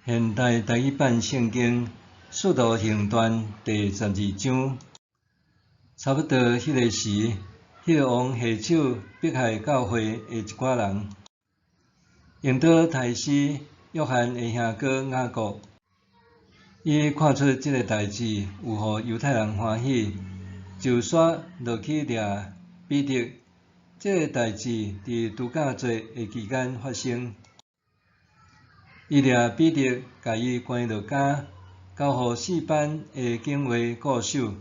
現代台語版聖經《使徒行傳》第12章，差不多彼个時，彼个王下手迫害教會的一寡人，用刀刣死約翰的兄哥雅各。伊看出這个代誌有予猶太人歡喜，就煞落去掠彼得。這个代誌佇度假節的期間發生。伊掠彼得，共伊關落監，交予四班的警衛顧守。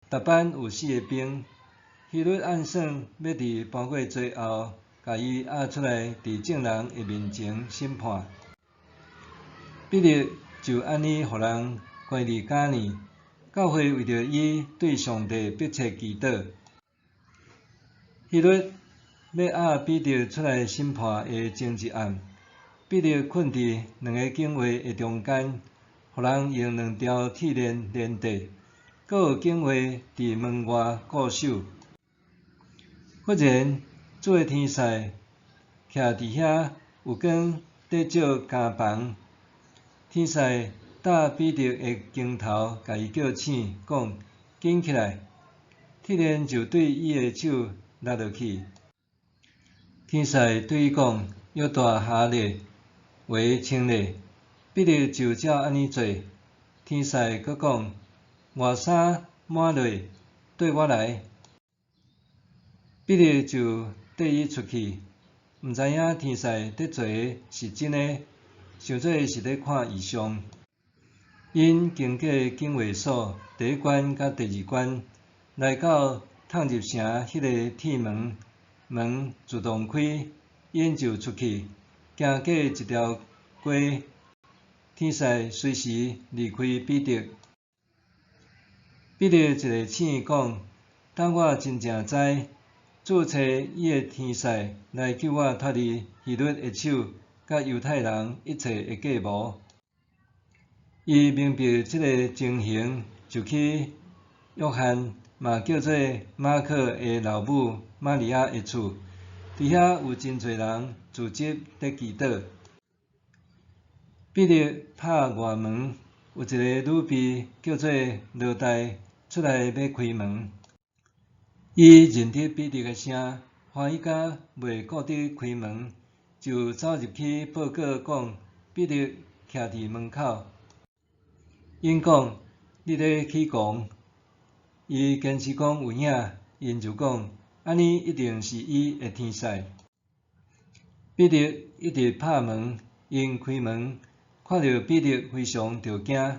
逐班有四个兵。希律暗算欲佇盤過節後，共伊押出來，佇眾人的面前審判。彼得就按呢予人關佇監裡，教會為著伊對上帝迫切祈禱。希律欲押彼得出來審判的前一暗，彼得睏佇兩个警衛的中間，予人用兩條鐵鏈連綴，閣有警衛佇門外顧守。忽然，主的天使徛佇遐，有光佇照監房。天使搭彼得的肩頭，共伊叫醒，講：緊起來！鐵鏈就對伊的手落落去。天使對伊講：腰帶下咧為穿咧。彼得就照按呢做。天使閣講：外衫抹落，綴我來。彼得就綴伊出去，毋知影天使佇做的是真的，想做是咧看異象。𪜶經過警衛所第一關佮第二關，來到通入城彼个鐵門，門自動開，𪜶就出去，行過一條街，天使隨時離開彼得。彼得一个醒講：當我真正知，主差伊的天使來救我脫離希律的手，佮猶太人一切的計謀。伊明白這个情形，就去約翰，嘛叫做馬可的老母瑪利亞的厝，佇遐有真濟人聚集佇祈禱。彼得拍外門，有一个女婢叫做羅黛出來欲開門。伊認得彼得的聲，歡喜甲袂顧得開門，就走入去報告講，彼得徛佇門口。𪜶講：你咧起狂。伊堅持講有影，𪜶就講：按呢一定是伊的天使。彼得一直拍門，𪜶開門，看著彼得非常著驚。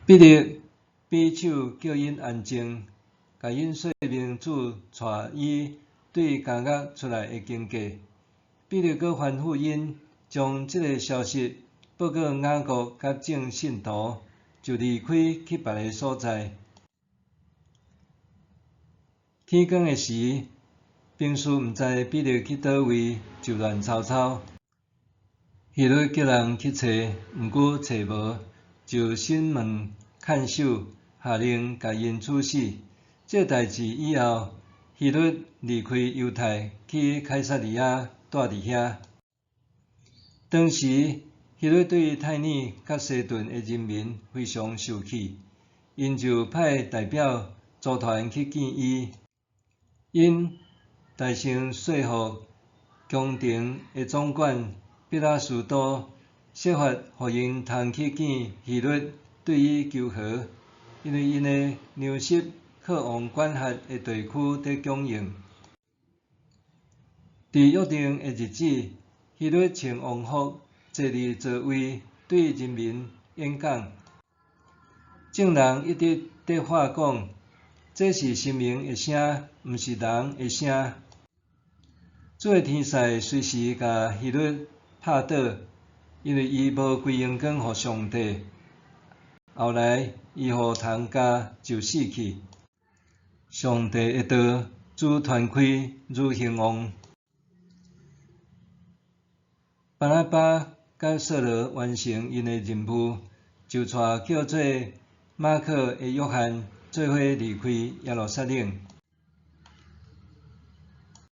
彼得比手叫𪜶安靜，共𪜶說明主帶伊對監獄出來的經過。彼得閣吩咐𪜶將這个消息報告雅各佮眾信徒，就離開去別个所在。天光的時，兵士毋知彼得去佗位，就亂糟糟。希律叫人去揣，毋過揣無，就審問看守，下令共𪜶處死。這代誌以後，希律離開猶太，去凱撒利亞蹛佇遐。當時，希律對泰爾佮西頓的人民非常受氣，𪜶就派代表組團去見伊。𪜶大聲說服宮廷的總管彼拉斯多，設法予𪜶通去見希律，對伊求和，因為𪜶的糧食靠王管轄的地區佇供應。佇約定的日子，希律穿王服，坐佇座位，對人民演講。眾人一直佇喊講：這是神明的聲，毋是人的聲。主的天使隨時共希律拍倒，因為伊無歸榮光予上帝。後來，伊予蟲咬就死去。上帝的道，愈傳開愈興旺。巴拿巴佮掃羅完成𪜶的任務，就帶叫做馬可的約翰做伙離開耶路撒冷。